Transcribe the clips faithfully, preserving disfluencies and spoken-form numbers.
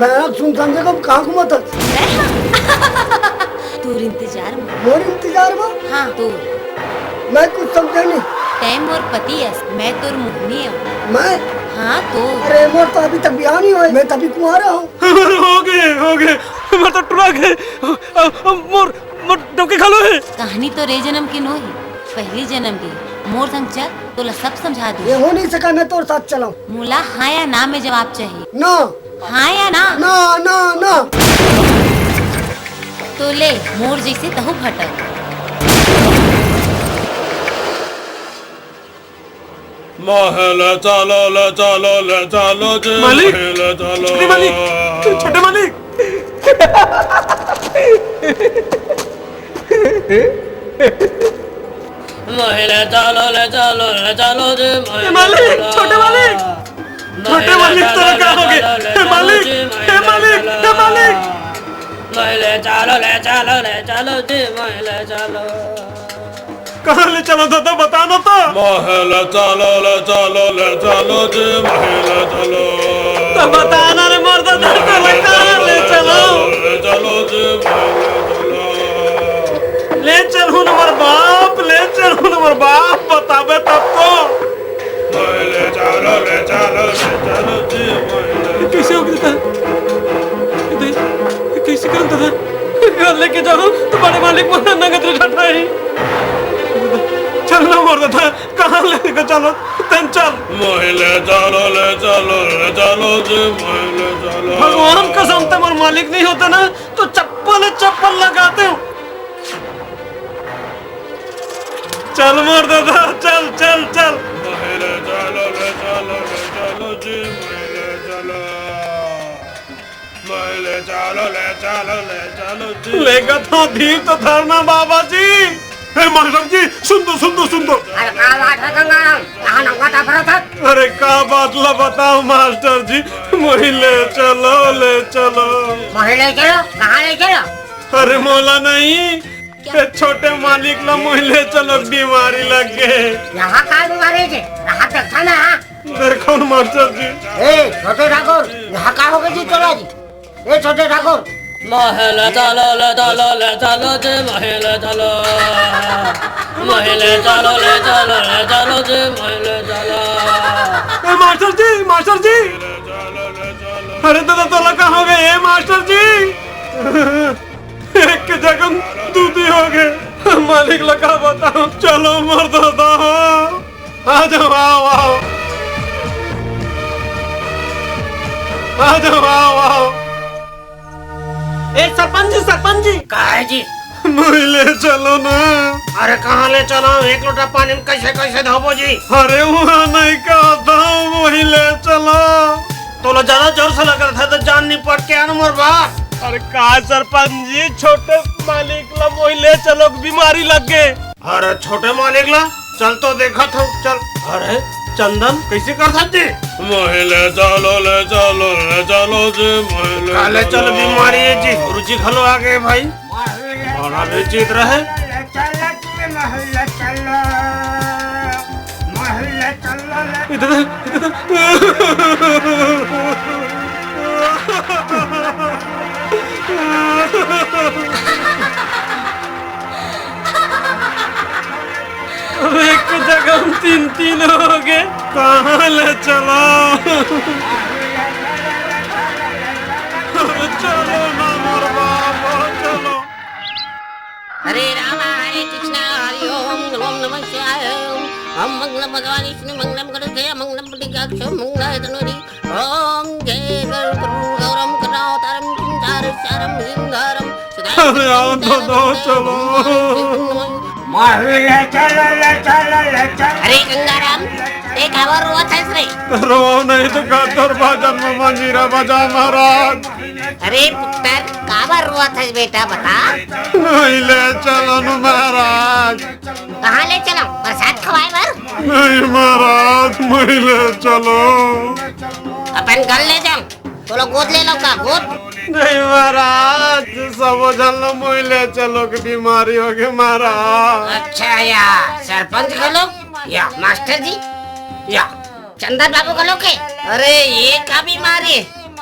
भयानक सुनसान जगह में कहाँ घूमत हस? तोर इंतजार में। मोर इंतजार में? हाँ, तोर। मैं कुछ समझे नहीं। तैं मोर पति अस, मैं तोर मोहनी हूँ। मैं? हाँ, तो। अरे, मोर तो अभी तक बिहाव नहीं होय, मैं तो अभी कुंवारा हूँ। हो गे, हो गे, मैं तो टुरा गे। अ, अ, मोर, मोर डौकी घलो हे। कहानी तो रे जन्म के नोहे, पहली जन्म के। मोर संग चल, तोला सब समझा दूँ। ये हो नहीं सका, मैं तोर साथ चलाऊँ। मोला हाँ या ना में जवाब चाहिए। ना। हाँ या ना? ना, ना, ना। तो ले, मोर जैसे तहू भटक। मोहे ले चलो, ले चलो, ले चलो जी, मालिक, मोहे ले चलो। छोटे मालिक, छोटे मालिक। मोहे ले चलो, ले चलो, ले चलो जी, मोहे ए ले मालिक, चलो। छोटे मालिक, मोहे छोटे ले मालिक, चलो, तोरा का ले हो गे? चलो, ले ए चलो मालिक, जी, मोहे ए ले मालिक, चलो। ए मालिक। मोहे ले चलो, ले चलो, ले चलो जी, मोहे ले चलो। कहाँ ले चलो दादा, बता ना तो। मोहे ले चलो, ले चलो, ले चलो जी, मोहे ले चलो। तो बता ना रे मोर दादा, मोहे तोला ले कहाँ चलो, ले ले चलो? चलो, ले चलो जी, मोहे ले चलो। ले चलहूँ न मोर बाप, ले चलहूँ न मोर बाप, बताबे तब तो। मोहे ले चलो, ले चलो, ले चलो जी, मोहे ले ये कैसे हो गया था? ये दे, ये कैसे करता था? घर लेके जाओ, तुम्हारे मालिक मोर नंगत रे ठाठाही। चल ना मोर दादा, कहाँ लेके चलो, तैं चल। मोहे ले चलो, ले चलो, ले चलो जी, मोहे ले चलो। भगवान कसम, तैं मोर मालिक नहीं होता ना, तो चप्पल, चप्पल लगाते हो। चल मोर दादा, चल, चल, चल। मोहे ले चलो, ले चलो, ले चलो जी, मोहे ले चलो। मोहे ले चलो, ले चलो, ले चलो जी। लेगा तो धीर तो धरना बाबा जी। हे मास्टर जी, सुन तो, सुन तो, सुन तो। अरे का बात है गंगाराम, कहाँ नंगा टपरा था? अरे का बात ला बताओ मास्टर जी, मोहे ले चलो, ले चलो। मोहे ले चलो, कहाँ ले चलो? अरे मोला नहीं, ये छोटे मालिक ला मोहे ले चलो, बीमारी लग गे। यहाँ का बीमारी है? यहाँ देखा ना। देखो न मास्टर जी। ए, छोटे ठाकुर, यहाँ का हो गे जी तोला जी? ए, छोटे ठाकुर। मोहे ले चलो, ले चलो, ले चलो जी, मोहे ले चलो। मोहे ले चलो, ले चलो, ले चलो जी, मोहे ले चलो। ए, मास्टर जी, मास्टर जी। अरे दादा, तोला का हो गे, ए, मास्टर जी? एक के जगह दू दी हो गे। मालिक ला का बताओ, चलो मोर दादा हो। आ जाओ, आओ, आओ। आ जाओ, आओ, आओ। ए सरपंच जी, सरपंच जी। का है जी? मोहे ले चलो ना। अरे कहाँ ले चलो? एक लोटा पानी में कैसे, कैसे धोबो जी? अरे वहाँ नहीं कहता हूँ, मोहे ले चलो। तोला ज्यादा जोर से लगत है तो जान निपट के आना मोर बाप। अरे का सरपंच जी, छोटे मालिक ला मोहे ले चलो, बीमारी लग गे। अरे छोटे मालिक ला, चल तो देखत हूँ, चल। अरे चंदन, कैसे करथस जी? मोहे ले चलो, ले चलो, ले चलो जी, मोहे ले का ले चलो, चलो। बीमारी है जी, गुरुजी घलो आ गे भाई। बड़ा विचित्र है। इधर, इधर। अब एक जगह हम तीन तीन हो गे। कहाँ ले चलो? अरे चलो ना मोर बाबा, चलो। हरे राम, हरे कृष्णा, हरि ओम, ओम नमः शिवाय। ओम मंगलम भगवान विष्णु, मंगलम गरुड़ध्वज, मंगलम पुंडरीकाक्ष, मंगलाय तनोहरि। ओम जय गुरु गुरु गौरम करुणावतारम चिंतार सारम सिंहारम सदा अरे आओ तो दो, चलो। मोहे ले चलो, ले चलो, ले चलो। अरे गंगाराम, ए काबर रोवत हस रे? रोवो नहीं तो का तोर भजन में मंजीरा बजा महाराज। अरे पुत्र, काबर रोवत हस बेटा, बता। मोहे ले चलो न महाराज। कहाँ ले चलो? प्रसाद खवाए बर? नहीं महाराज, मोहे ले चलो। अपन घर ले जाओ, तोला गोद ले लो का, गोद? नहीं महाराज, सबो झन ला मोहे ले चलो के बीमारी हो गे महाराज। अच्छा, या सरपंच घलो, या मास्टर जी, या चंदन बाबू घलो के। अरे ये का बीमारी?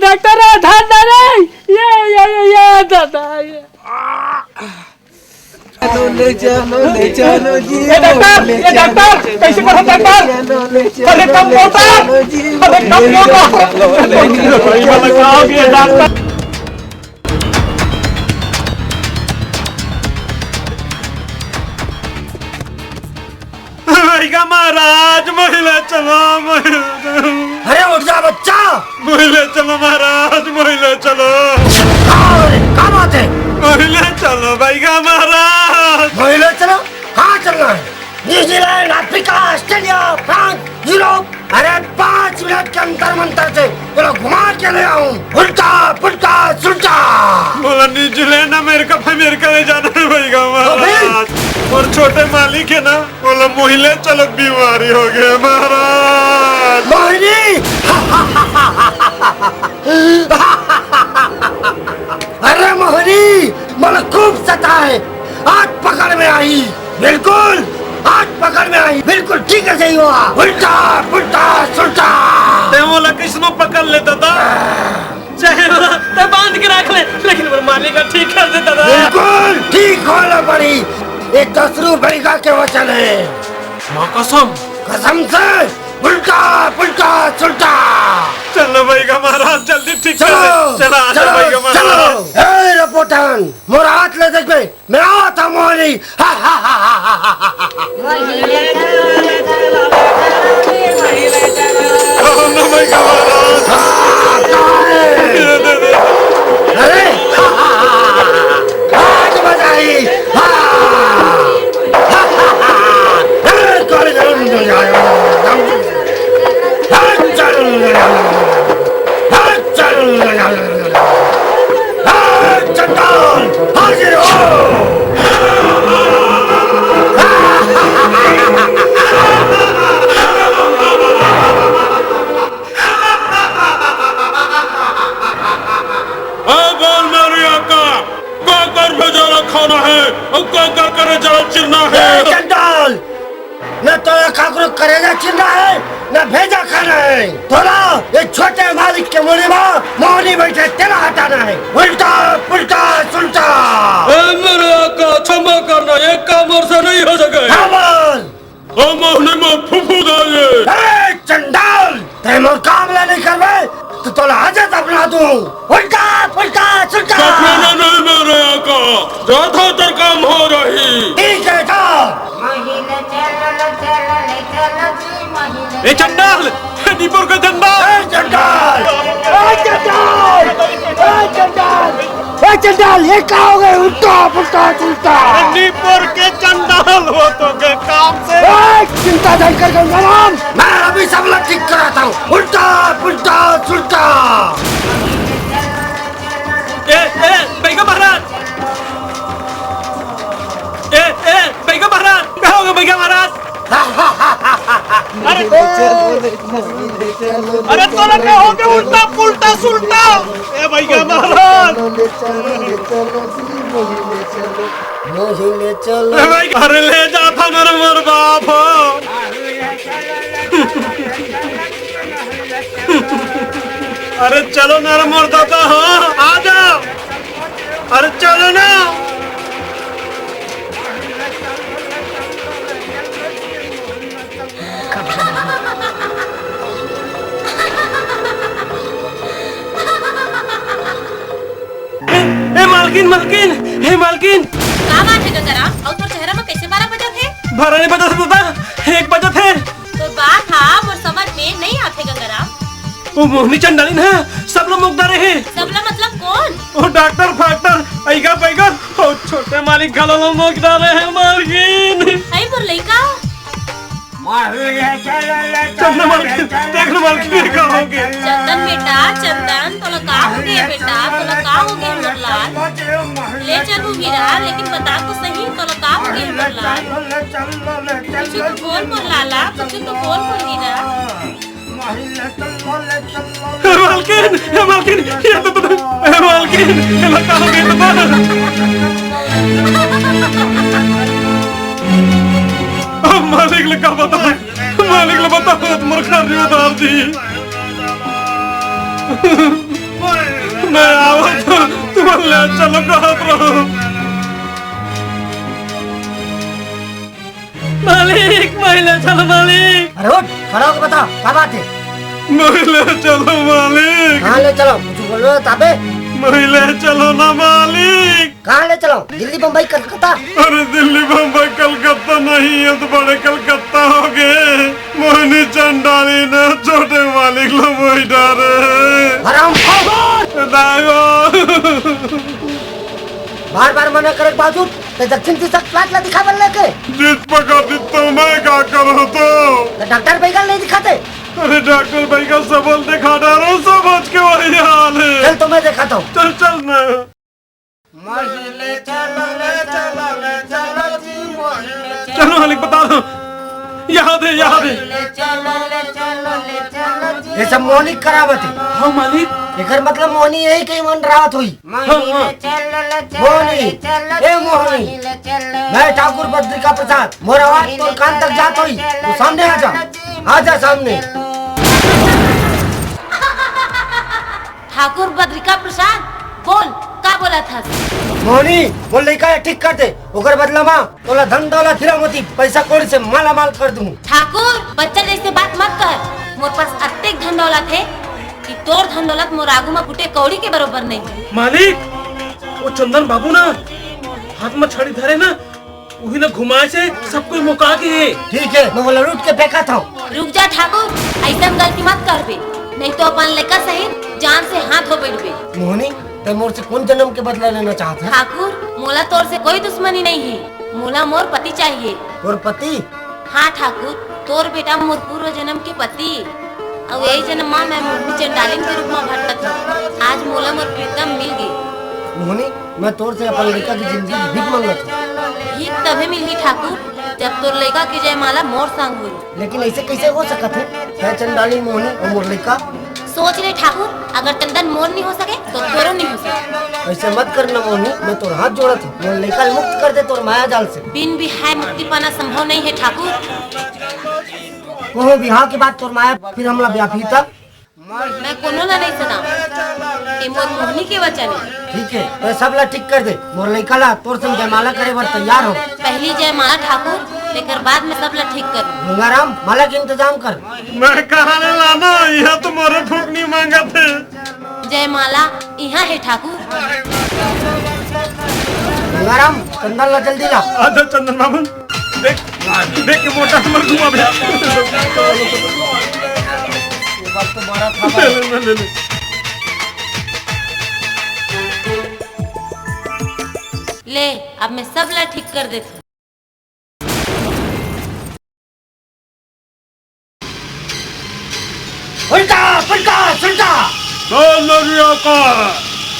डॉक्टर, धर ना रे। ये, ये, ये, ये, दादा, ये। चलो, ले चलो, ले चलो जी, ए डॉक्टर, ले ए चलो, डॉक्टर, कैसे करो डॉक्टर? ले चलो, ले चलो, अरे कम ले होता, चलो जी, अरे कम ले होता। चलो, ले चलो, ले चलो, ये डॉक्टर। भैया महाराज, मोहि ले चलो, मोहि ले चलो। अरे उठ जा बच्चा। मोहि ले चलो महाराज, मोहि ले चलो। हाँ, अरे, क्या बात है? मोहि ले चलो भैया महाराज। मोहि ले चलो? कहाँ चलना है? New Zealand, Africa, Australia, France, Europe. अरे पाँच मिनट के अंतर मंतर से बोला घुमा के ले आऊं। उल्टा पुल्टा सुल्टा। बोला न्यूजीलैंड, अमेरिका, अमेरिका ले जाना है भैया महाराज। और छोटे मालिक है ना, बोला मोहि ले चलो, बीमारी हो गए महाराज। मोहिनी। अरे मोहिनी, मन खूब सताए, आज पकड़ में आई। बिल्कुल, आज पकड़ में आई। बिल्कुल ठीक है, सही हुआ। उल्टा पुल्टा सुल्टा। ते मोला किसनो पकड़ लेता था। चाहे ओला ते बांध के रख ले, लेकिन मोर मालिक ला ठीक कर देता था। बिल्कुल ठीक होना पड़ी। ये दसरू बैगा के वचन है। माँ कसम। कसम से। उल्टा पुल्टा सुल्टा। चलो बैगा महाराज, जल्दी ठीक कर दे। चलो, चला, चलो, बैगा महाराज। चलो। ए रपोटन, मोर हाथ ले देख बे, मैं आवत हूँ मोहिनी। अरे, आज मजा आई। चंडाल, हाजिर हो। ए बोल मेरे आका, काकर भेजा ला खाना है और काकर करेजा ला चिरना है? ए चंडाल, न तोला काकरो करेजा चिरना है, न भेजा खाना है। तोला ये छोटे मालिक के मुड़ी मा मोहनी बैठे तेला हटाना है। उल्टा पुल्टा सुल्टा। ए मेरे आका, क्षमा करना, ये काम मोर से नहीं हो सके। हाँ बोल। ओ मोहनी मा फूफू दाई। ए चंडाल, ते मोर काम ला नहीं करबे, तो तोला आज दफना दूं। उल्टा पुल्टा सुल्टा। दफनाना नहीं मेरे आका, जाथों तेर काम हो जाही। ठीक है, जा। ए चंडाल, ए दीपोर के चंडाल। ए चंडाल, ए चंडाल, ए चंडाल, ए चंडाल, ये का हो गए? उल्टा पुल्टा चुल्टा। अरे नीपोर के चंडाल हो तो के काम से। ए, चिंता नहीं कर गंगाराम, मैं अभी सब ला ठीक कराता हूँ। उल्टा पुल्टा चुल्टा। ए, ए, बैगा महाराज। ए, ए, बैगा महाराज। का हो गए बैगा महाराज? अरे, अरे तोला का हो गया उल्टा पुल्टा सुल्टा? ए भैया महाराज। ए भाई, अरे ले जा था मेरे मोर बाप हो। अरे चलो मेरे मोर दादा हो, आ जाओ। अरे चलो ना। ए मालकिन, मालकिन, हे मालकिन। का बात हे गंगाराम? अउ तोर चेहरा म कैसे बारह बजत हे? बारह नहीं बजत हे दादा, एक बजत हे। तोर बात हा मोर समझ में नहीं आथे गंगाराम। वो मोहनी चंडालिन हे, सब ला मोक डारे हे। सब ला मतलब कौन? वो डॉक्टर फाक्टर, ऐगा बैगा, वो छोटे मालिक घलो ला मोक डारे हे मालकिन। अई मोर लइका। चंदन मालकिन, देख लो मालकिन, ये का हो गया? चंदन बेटा, चंदन, तोला का हो गया बेटा? तोला का हो गया मोर लाल? ले चलू हीरा, लेकिन बता तो सही, तोला का हो गया मोर लाल? कुछ तो बोल मोर लाला, कुछ तो बोल मोर हीरा। हे मालकिन, हे मालकिन, ये तो, तो, हे मालकिन, ये लड़का हो गया तो। अब मालिक लड़का बता। मालिक ल बताओ, तुमर घर नहीं उतार दी। मैं आवत हूँ, तुमन ले चलो, कहत रहो। मालिक, मैं ले चलो, मालिक। अरे उठ, खड़ा होके बता, का बात हे? मैं ले चलो, मालिक। कहाँ ले चलो? कुछ बोलो, ताबे। मैं ले चलो ना, मालिक। कहाँ ले चलो? दिल्ली, बम्बई, कलकत्ता? अरे दिल्ली, बम्बई, कलकत्ता नहीं, ये तो बड़े कलकत्ता हो गए। मोहनी चंडाली ने छोटे मालिक लो मोही डारे। हराम। दागो। बार बार मना करे के बावजूद ते दक्षिण दिशा प्लाट ला दिखावन लेके। जित पकड़ तो मैं का करो तो। तो डॉक्टर बैगल नहीं दिखाते? अरे डॉक्टर बैगल सब बोल दिखा डारो, सब आज के वही हाल है। चल तो मैं दिखाता हूँ। चल चल ना। चलो मालिक, बता दो। यहाँ दे, यहाँ दे। ये सब मोहनी करावत है। हाँ मालिक। एकर मतलब मोहनी यही कहीं मंडरावत हुई। हाँ, हाँ। मोहनी, ए मोहनी, मैं ठाकुर बद्रिका प्रसाद, मोर आवाज तोर कान तक जात होई, तू सामने आ जा, आ जा सामने। ठाकुर बद्रिका प्रसाद, बोल, का बोलत हस? मोहनी, मोर लइका ला ठीक कर दे, ओकर बदला मा तोला धन दौलत, हीरा मोती, पैसा कौड़ी से माला माल कर दूँ। ठाकुर, बच्चा जैसे बात मत कर। मोर पास अतेक धन दौलत हे कि तोर धन दौलत मोर आगू मा फूटे कौड़ी के बरोबर नहीं हे। मालिक, वो चंदन बाबू ना हाथ मा छड़ी धरे ना, उही ला घुमाए से सब कोई मोका के हे। ठीक है, मैं वो लूट के फेंका था। रुक जा ठाकुर, ऐसन गलती मत करबे, नहीं तो अपन लेकर सहित जान से हाथ हो बैठबे। मोहनी, तै मोर से कौन जन्म के बदला लेना चाहत है? ठाकुर, मोला तोर से कोई दुश्मनी नहीं है, मोला मोर पति चाहिए। तोर पति? हाँ ठाकुर, तोर बेटा मोर पूर्व जन्म के पति, अउ यही जन्म मा मैं मोहनी चंडालिन के रूप मा भटकत हूँ। आज मोला मोर प्रीतम मिल गई। मोहनी, मैं तोर से अपन लड़का की जिंदली भीख मांगत हूँ। भीख तभे मिलही ठाकुर, जब तोर लड़का के जयमाला मोर संग होई। लेकिन ऐसे कैसे हो सकत है? तै चंडाली मोहनी अउ मोर लइका। सोच ले ठाकुर, अगर चंदन मोर नहीं हो सके, तो तोरो नहीं हो सके। ऐसे मत करना मोहनी, मैं तोर हाथ जोड़त हूँ, मोर लइका ल मुक्त कर दे तोर माया जाल से। बिन बिहाय मुक्ति पाना संभव नहीं है ठाकुर। कहो बिहाव के बाद तोर माया फिर हमला ब्यापी तब। मैं कोनो ला नहीं सुना, ये मोर मोहनी के वचन है। ठीक है, तो सब ला ठीक कर दे, मोर लइका ला तोर संग जयमाला करे बर तैयार हो। पहली जयमाला ठाकुर, तेकर बाद में सब ला ठीक कर। गंगाराम, माला के इंतजाम कर। मैं कहाँ ले लाना? यहाँ तो मोरे फूकनी मांगत है। जयमाला यहाँ है ठाकुर। गंगाराम, चंदन ला जल्दी ला। आजा चंदन बाबू, देख, देख के मोटा हमर घुमा भैया। ये बात तो मारा था। ले ले, ले ले। ले, अब मैं सब ला ठीक कर देथों। उल्टा, उल्टा, सुल्टा। चल नरिया का।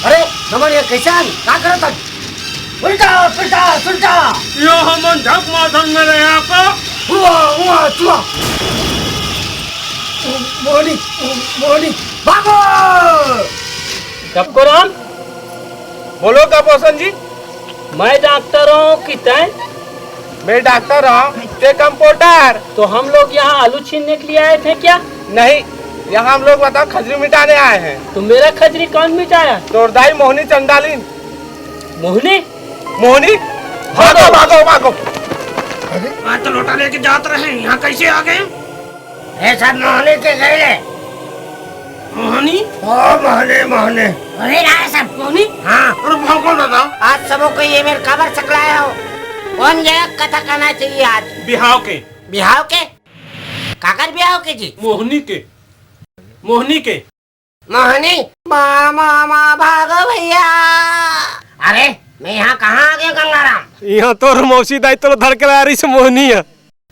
अरे, नमन ये कैसन? का करत हन? उल्टा, उल्टा, सुल्टा। ये हमन झक माथन में रहे का? हुआ, हुआ, चुआ। मोहनी, मोहनी, भागो। टपको राम, बोलो का पोसन जी? मैं डॉक्टर हूँ कि तय? मैं डॉक्टर हूँ, ते कंपाउंडर। तो हम लोग यहाँ आलू छीलने के लिए आए थे क्या? नहीं, यहाँ हम लोग बताओ खजरी मिटाने आए हैं। तो मेरा खजरी कौन मिटाया? तोर दाई मोहनी चंडालिन। मोहनी? मोहनी? भागो, भागो, भागो। अरे, मैं तो लोटा लेके जात रहे, यहाँ कैसे आ गए? ये सब मोहनी के गए। मोहनी? ओ मोहनी, मोहनी। वही रहा है सब। मोहनी? हाँ। अरे भागो दादा। आज सबो को ये मेर काबर सकलाए हो? कौन जगह कथा कहना चाहिए आज? बिहाव के। बिहाव के? काकर बिहाव के जी? मोहनी के। मोहनी के। मोहनी? मा, मा, मा, भागो भैया। अरे, मैं यहाँ कहाँ आ गया गंगाराम? यहाँ तोर मौसी दाई तोला धर के लाय रहिस मोहनी ह।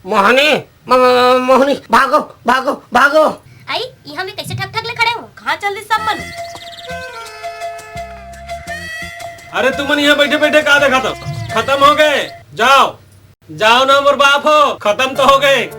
मोहनी, म-, म-, मोहनी, भागो, भागो, भागो। आई, यहाँ में कैसे ठक ठक ले खड़े हो? कहाँ चल दिस सब मन? अरे तुमन यहाँ बैठे बैठे का देखत हो? खत्म हो गए, जाओ। जाओ ना मोर बाप हो, खत्म तो हो गए।